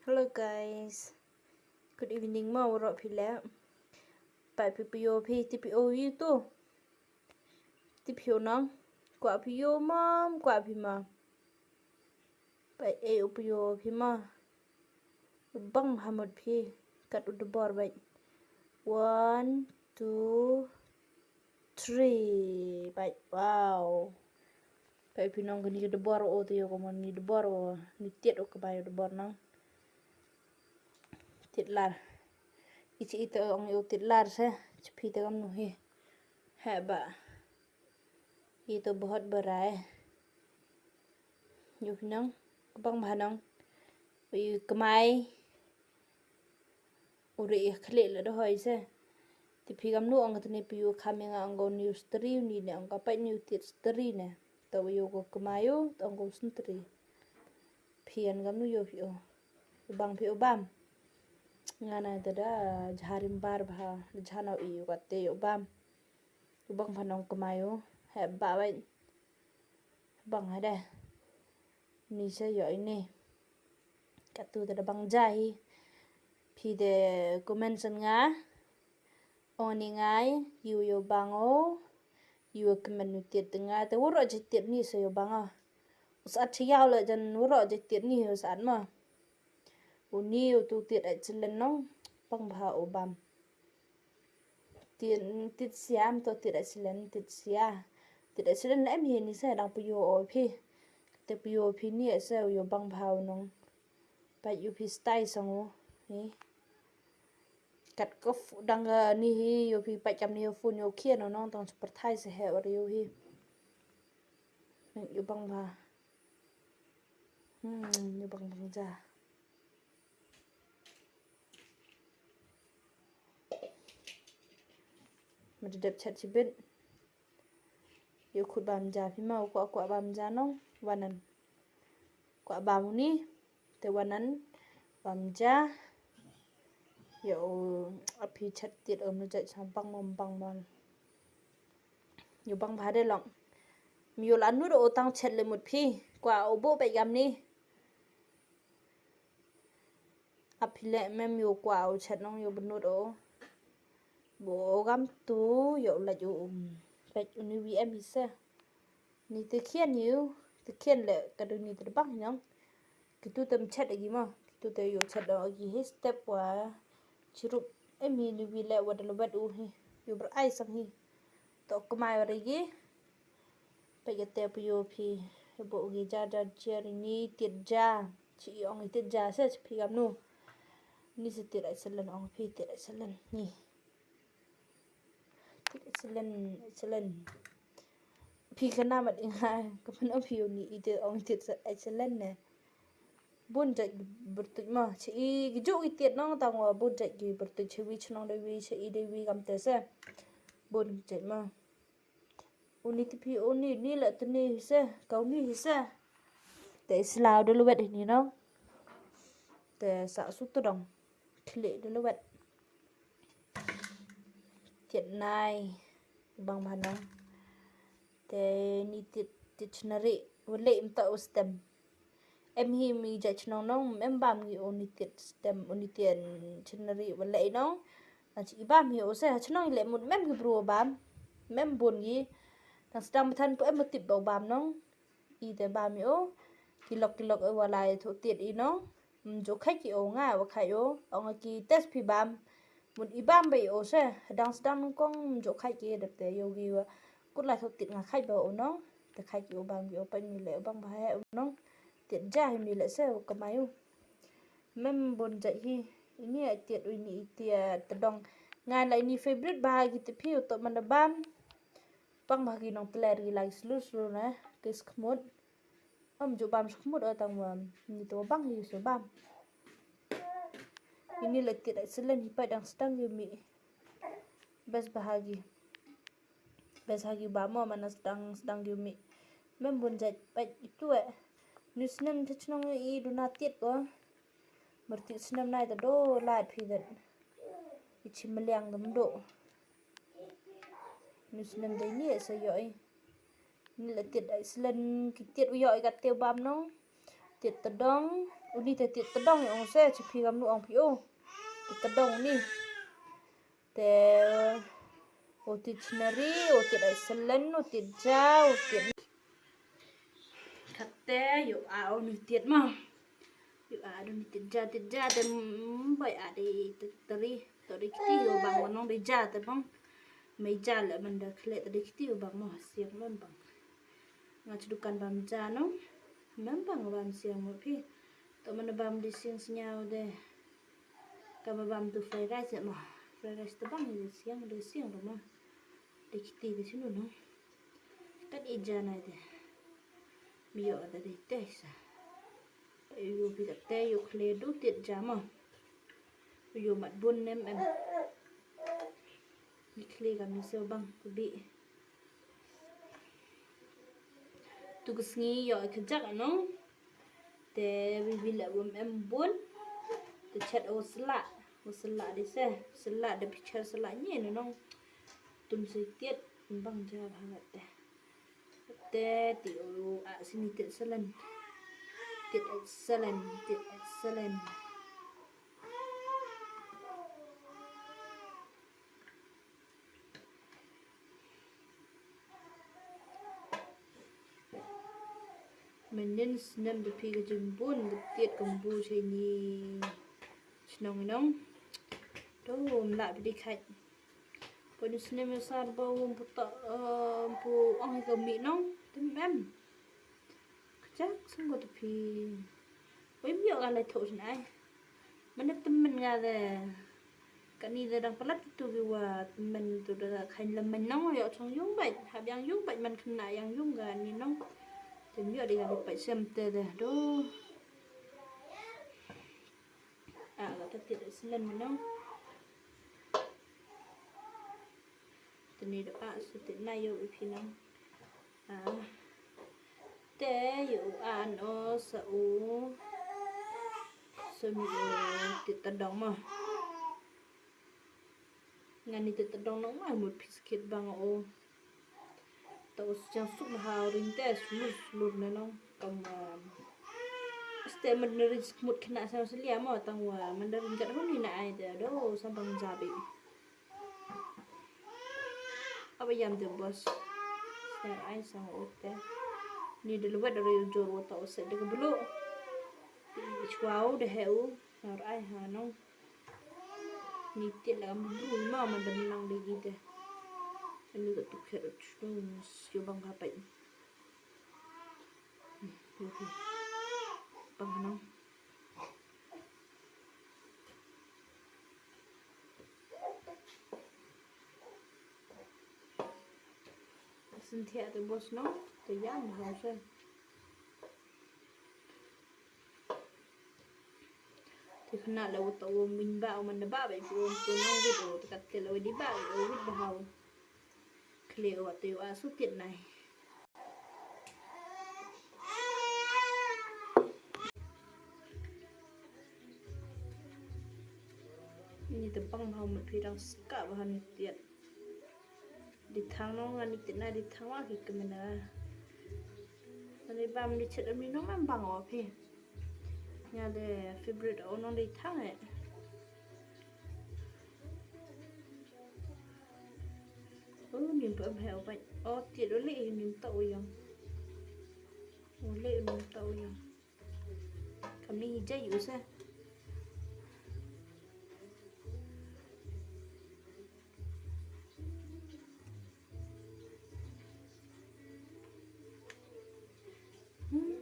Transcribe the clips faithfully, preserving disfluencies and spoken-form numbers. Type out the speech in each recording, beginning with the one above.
Hello guys. Good evening mo, waroh phi leh. Peit phi pio phi, ti pio ïa tu. Ti pio nong. Kwah pio mom, kwah phi ma. Peit ei u pio phi ma. Bang hamut phi. Kat u dbor beit. One, two, three. Beit, wow. Peit phi nong, kani ka dbor o, te ïoh ka mon ni dbor o, ni tied o ka bai u dbor nong. Tied lar. Ichi ito ong ïoh tied lar se, chi phi te kam nu hi. Heh ba. Ito bahot barai. Ïoh phi nong, ka bang bha nong. Ïoh kmai. U re ïa khlieh la da hoi se. Te phi kam nu ong katne phi ïoh kham ïa nga ong ko niu stri ni ne ong ka peit niu tied stri ne. To ïoh ko kmai ïoh, to ong ko sentri. Phi an kam nu ïoh phi o. U bang phi u bam. Nga na te da jharim bar bha, jhana u ïoh kate ïoh bam. U bang pha nong kmai ïoh. Heh ba wai. Bang ha de. Ni sa ïoh ini. Katu te da bang ja hi. Phi de comment san nga. Ong ni ngai, ïoh ïoh bang o. Ïoh comment nu tied te nga. Te waroh ja tied ni sa ïoh bang o. U saat cha ïaw la jan waroh ja tied ni u saat ma. U ni u tu tied ai chilen nong. Bang bha u bam. Tied, tied siam to tied ai silen, tied sia. Tied ai silen em hi ni sa dang pio o phi. Te pio phi ni sa ïoh bang bha u nong. Peit ïoh phi stai sang u. Ni. Kat kof dang, eh, ni hi ïoh phi peit kam ni ïoh phone ïoh khian u nong tang super thai se he wa ïoh hi. Ïoh bang bha. Hmm, ïoh bang bang ja. Ma da dep chat chibit. Ïoh khut bam ja phi ma u kwah kwah bam ja nong. Wanan. Kwah bam u ni. Te wanan. Bam ja. Ïoh u a phi chat tied um nu jait sa bang mom bang mal. Ïoh bang bha de long. Mi ïoh la nu do u tang chat le mut phi. Kwah u bo peit kam ni. Ap phi leh mem ïoh kwah u chat nong ïoh bynnud o. Bo gam tu ïoh lait u um. Peit u ni wi em hi se. Ni te khian ïoh, te khian leh ka du ni te bang hi nong. Kitu te chat agi ma, kitu te ïoh chat agi hi step wa. Chirup em hi ni wi leh wa da lwet u hi. Ïoh ber ai sang hi. To kmai wa agi. Peit ka te phi ïoh phi. Bo gi ja ja jer ni tied ja. Chi i ong i tied ja se chi phi kam nu. Ni se tied ai selen ong phi tied ai selen ni. Tied ai selen, ai selen. Phi kana mat i nga. Ka phan ong phi ïoh ni i tied ong i tied ai selen ne. Bun jait gi byrtuit ma. Chi i gi juk i tied nong tang wa bun jait gi byrtuit chi wi chnong dei wi chi i dei wi kam te se. Bun jait ma. Uni tipi uni ni la tuni hise, kau ni hise. Te islaw de lwet hini nong. Te sa su tu dong. Khlieh de lwet. Tied nai. Bang bha nong. Te ni tied, tied chnari. Wale im ta u stem. Em hi mi jait chnong nong, em bam ngi u ni tied stem, u ni tied chnari wale nong. Na chi i bam hi u se, ha chnong i le mut mem ki bru bam. Mem bun ngi. Tang sdang bthan pu em tip ba u bam nong. I te bam hi u. Ki lok ki lok e walai thu tied i nong. Mjo khai ki u nga wa khai u. Ong ki test phi bam. Mut i bam ba i u se. Dang sdang nong kong mjo khai ki dep te yo gi wa. Kut lai thu tied nga khai ba u nong. Te khai ki u bam ki u pa ni le u bang ba he u nong. Tied ja hi mi le se u kamai u. Mem bun jait hi. Ini ai tied u ini i tied tedong. Ngan la ini favorite ba ha ki te phi u to man da bam. Bang ba ha ki nong teler ki lai slu slu na. Ki skmut. Om ju bam skmut o tang wa. Ni to bang hi su bam. Ini le tied ai selen hi pa dang sdang yu mi. Bes ba ha ki. Bes ha ki ba mo mana sdang sdang yu mi. Mem bun jait pait itu e. Ni snem te chnong i du na tied ko. Mer tied snem nai ta do lait phi det. I chi meliang dum do. Ni snem dei ni sa yo i. Ni la tied ai selen ki tied u yo i ka te bam nong. Tied tedong. Uni te tied tdong ïa ong se, cha phi kam nu ong phi o. Tied tdong uni. Te u tied scenery, u tied excellent, u tied ja, u tied. Kate ïoh a uni tied ma. Ïoh a uni tied ja, tied ja te, mm, bai a de tari, tari kiti ïoh bang wanong de ja te bang. Mei ja le man da khleh tari kiti ïoh bang ma siang lon bang. Nga cha dukan bam ja no. Mem bang bam siang mo phi. To man bam de siang sñiaw de. Ka ba bam tu fried rice mo. Fried rice te bang de siang de siang mo. De kiti de sinu no. Kat i ja na de. Mi ïoh da de te sa. Ïoh phi kate ïoh khleh du tied ja mo. Ïoh mat bun nem em. Ni khleh kam ni seo bang ku bi. Tu ka sngi ïoh ka jak no. Te wi wi la wam em bun. Te chet o sla. O sla di se. Sla de picture sla ni no no. Tun se tied bang ja bha te. Te ti u a sini tied selen. Tied selen, tied selen. Mynnin snem da phi ka jingbun ka tied ka mbu shei ni. Chnong inong. To mla bidi khat. Pynne snem ïa sar ba wym pu ta, eh, pu ong ka mih nong, tymmen. Kjak sngewbha te phi. Wym ïoh ka lai thoh shnai. Mane tymmen nga de. Kani de dang palat tu ki wa tymmen tu de khain lam men nong ïoh chong yung bait. Hap yang yung bait man khynnah yang yung kani nong. Te ym ïoh de ka lai pait sem te de. Do. Ah, la ta tied selen mo nong. Tini da pa su tied na ïoh i phi nong. Ah. Te ïoh an o sa u. Sa mi u tied tdong mo. Ngani te tdong nong ma mut phi skit bang o. Ta u sjang suk na ha ring te slur slur na nong kam. Ste man na ring skmut kena sa slia mo tang wa man da ring gat huni na ai te do sa bang jabi. Aba yam te bos. Ser ai sa o te. Ni de lwet ri jor wa ta u se de bulu. Chwa u de he u. Ser ai ha nong. Ni tied la kam bru ma man dam lang de gi te. Ani ka tu kher chnu sio bang ha pai. Bang ha nong. Sin thiah te bos nong te yam ha se. Te khynnah la u ta u min ba u man ba ba i pu u tu nong wit u te kat te la u di ba u wit ba hau. Khle u te u a su tied nai. Ni te bang ba hau mat phi dang ska ba hau ni tied. Di thang nong ani tied na di thang wa ki kemena. Ani bam di chet ami nong nam bang wa phi. Nga de favorite o nong di thang eh. O nim pa am he o bai. O tied o le nim ta o yang. O le nim ta o yang. Kam ni jai u sa. Hmm.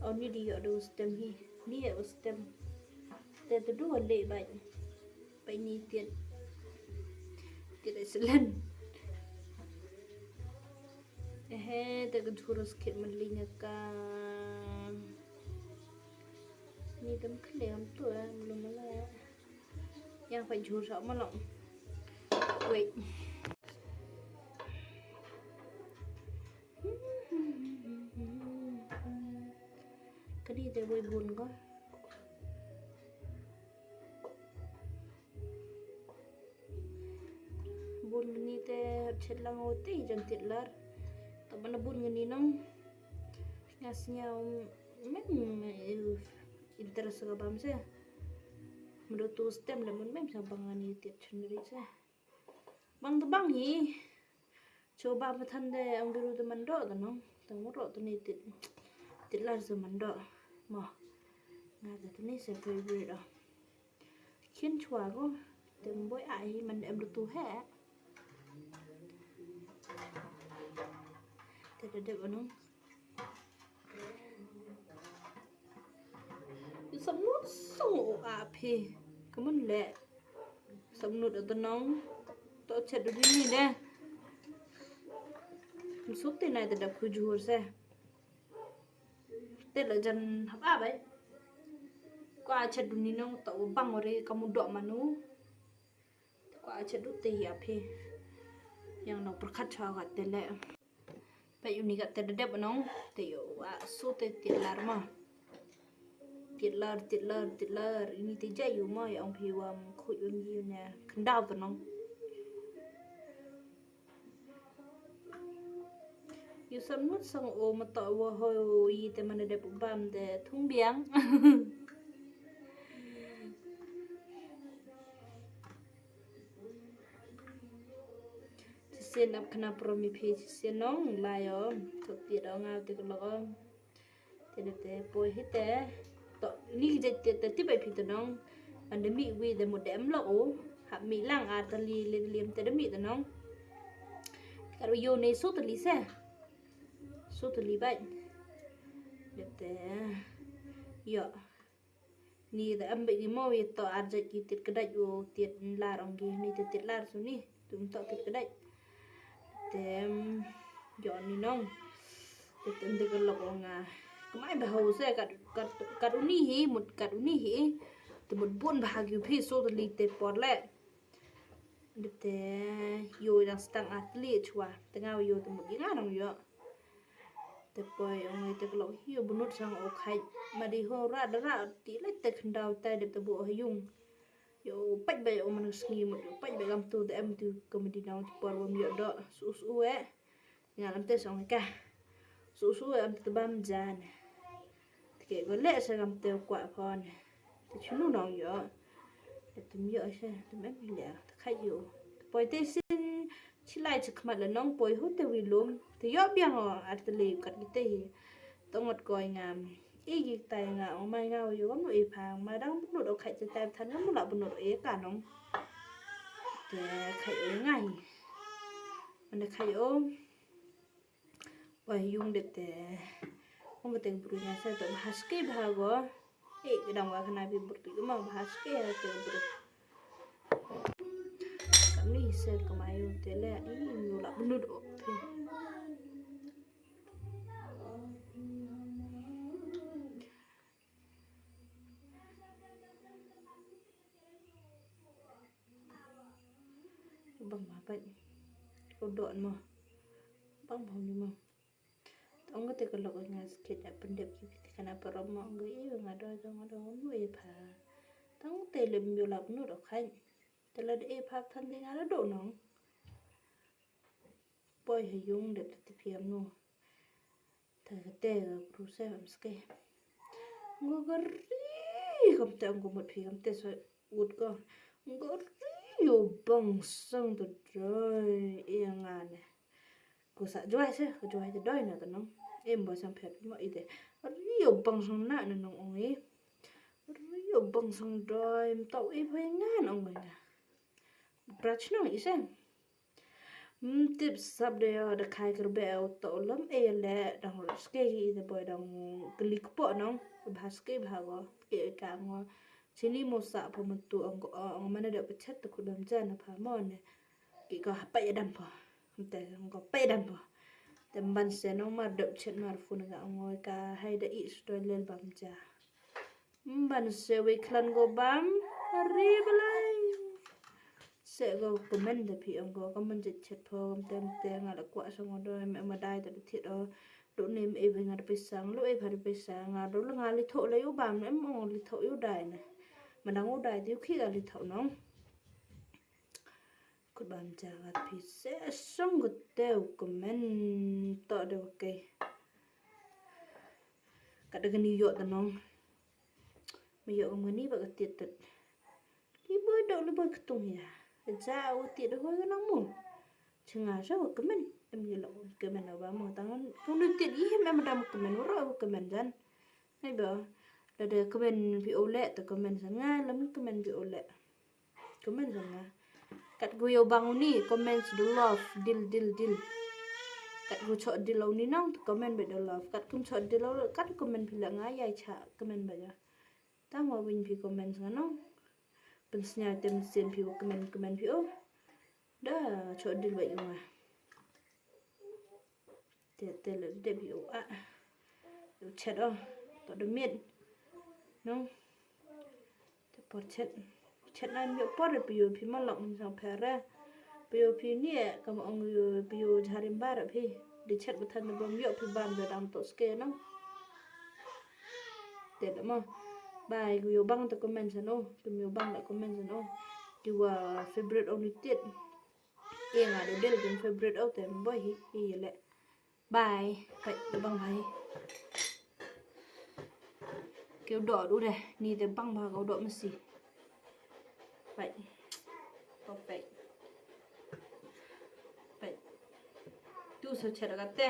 O ni di ïoh da u stem hi. Ni ïoh u stem. Te tu du le bai. Bai ni tied. Tied excellent. Ehe, te ka jhur skit mali nya ka. Ni tem khle am tu eh, mlu mala. Yang pa jhur sa malong. Wait. Kadi te wei bun ko. Bun ngni te chet lang o te jan tit lar. Ta mana bun ngni nong. Nga sñiaw, um, Mem interest ka bam se. Mdo tu stem le mun mem sa bang ani tiet chun ri se. Bang tu bang hi. Cho ba pathan de ang biru de mando de nong. Tang mo ro tu ni tiet. Tiet lar se mando. Mo. Nga de tu ni se favorite do. Khin chwa ko. Tem boi ai man em tu he. Te da dep anong. Samnut song o a phi. Kamun le. Samnut atanong. To chet du ni de. Msuk te nai te da khujur se. Te la jan hap a bai. Ko a chet du ni nong to bang ore kamu dok manu. Ko a chet du te ya phi. Yang no perkhat cha ka te le. Ba uni ka te dep nong te yo a su te tiet lar ma. Tiet lar, tiet lar, tiet lar. Ini te ja yu ma ya ong phi wa khuj wan yu ne. Kandau te nong. Yu samnut sang o ma to wa ho yi te mana dep bam te thung biang. Chisien ap khana prom i phi chisien nong lai o. Thok tiet o nga te ko lok o. Te de te poi hi te. To ni je te te ti bai phi te nong. An de mi wi de mo de em lok o. Hap mi lang ar te li le li em te de mi te nong. Kar yo ne so te li se. So te li bai. De te. Yo. Ni da am bek ni mo wi to ar jait ki tit kedai u tit lar ong ki ni tit tit lar su ni tum to tit kedai. Tem jo ni nong. Tem de kelok ong a. Kemai ba hau se kat kat kat uni hi mut kat uni hi. Te mut bun ba ha ki phi so te li te por le. Dep te yo dang stang atli chwa. Te nga yo te mut nga nong yo. Te poi ong te klok hi o bunut sang o khai. Ma di ho ra da ra ti le te khandau tai dep te bu o yung. Yo pait ba yo man sngi mut yo pait ba gam tu te em tu comedy nong te por wam yo do su su e. Nga lam te song ka. Su su e am te bam jan. Te ke go le sa gam te kwa phone. Te chunu nong yo. Te tum yo sa te mem le te khai yo. Te poi te sin chilai chikmat le nong poi hu te wi lum. Te yo biang o ar te le kat ki te hi. Tongot koi ngam. I gi tai nga o mai nga o yo mo i phang ma dang bunut o khai te tai than mo la bunut e ka nong. Te khai o nga hi. Mane khai o. Wah yung dep te. Ong ka teng bru nya sa to bahas ke bahago. Eh kedang wa kena bi bru tu ma bahas ke ha te bru. Kami se kemayu te le i yung la bunut o te. Bang ma pat. Ko dot mo. Bang bang ni mo. Tong ko te ko lok nga skit a pendep ki piti kana parom mo nga i nga do do nga do mo e pha. Tong te lem yo lap nu do khai. Te la de e pha than de nga la do nong. Poi ha yung dep te piam nu. Ta ka te ka pru se am ske. Ngo ka ri kam te ang ko mut phi kam te so ut ko. Ngo ka ri yo bang sang te doi e nga ne. Ko sa jwai se ko jwai te doi na te nong. Em bo sang phet mo ite. Ri yo bang sang na na nong ong e. Ri yo bang sang doi mtau e poi nga nong nga. Brach nong i se. Tip sap de da khai kerbe au to lom e le dang ske hi de boy dang klik po nong bha ske bha go ke ka ngo. Chini mo sa pa mentu ang ko ang mana da pechet tu kudam jana pa mo ne. Ki ko pa ya dam pa. Te ko pa ya dam pa. Te ban se nong mar dok chet mar phone ga ngo ka hai da i stoi lel bam ja. Mban se wei klan go bam. Ri balai. Se go comment da phi ong go comment jet chet pho kam tem te nga la kwah sa ngo do em em dai ta thit o. Do nem e phi nga da pisa lo e pha da pisa nga do la nga li tho le u bam em ong li tho u dai na. Manang u dai ti u khi ga li tho nong. Kut bam ja ga phi se song go te u comment to de okay. Kat da kani ïoh ta nong. Ma ïoh kam kani ba ka tiet tet. Li boi dok li boi ktung ïa. Ja u tiet da hoi ka nong mu. Chenga sa u kmen. Em ïa lok kmen ba mu tang. Kung du tiet ïa em em da mu kmen. Ro u kmen jan. Ngai ba. Lada kmen phi u leh ta kmen san nga. Lam kmen phi u leh. Comment sa nga. Kat ku ïoh bang uni comment da love dil dil dil. Kat ku chok dil uni nong comment ba da love. Kat kum chok dil uni kat comment phi la nga ïa cha comment ba ja. Tang wa win phi comment sa nga nong. Pynsngew tem sien phi comment comment phi o. Da chok dil ba ïoh nga. Te te le de bi o a. U chet o. To de mit. No. Te por chet. Chet na mi por pi o pi malok ni sang pere. Pi o pi ni e kam ong yu pi o jharim bar pi. Di chet betan de bom yo pi ban de dang to ske no. Te de mo. Bai ku yo bang te comment sa no. Ku yo bang te comment sa no. Ki wa favorite ong ni tit. Ïa nga da del kin favorite o te boy hi ïa le. Bye. Bye bang bye. Keu dok du deh ni te bang ba kau dok mesti. Bye. Perfect. Bye. Tu sa chat kate.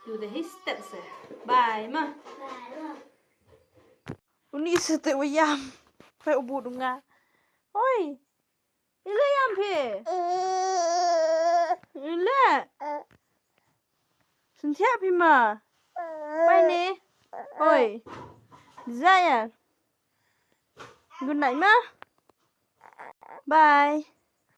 Tu te hi step se. Bye ma. Uni se te wayam. Bye ubu dunga. Oi. Ile yam phi. Ile. Syntia phi ma. Bye ne. Oi. Desire. Good night ma. Bye.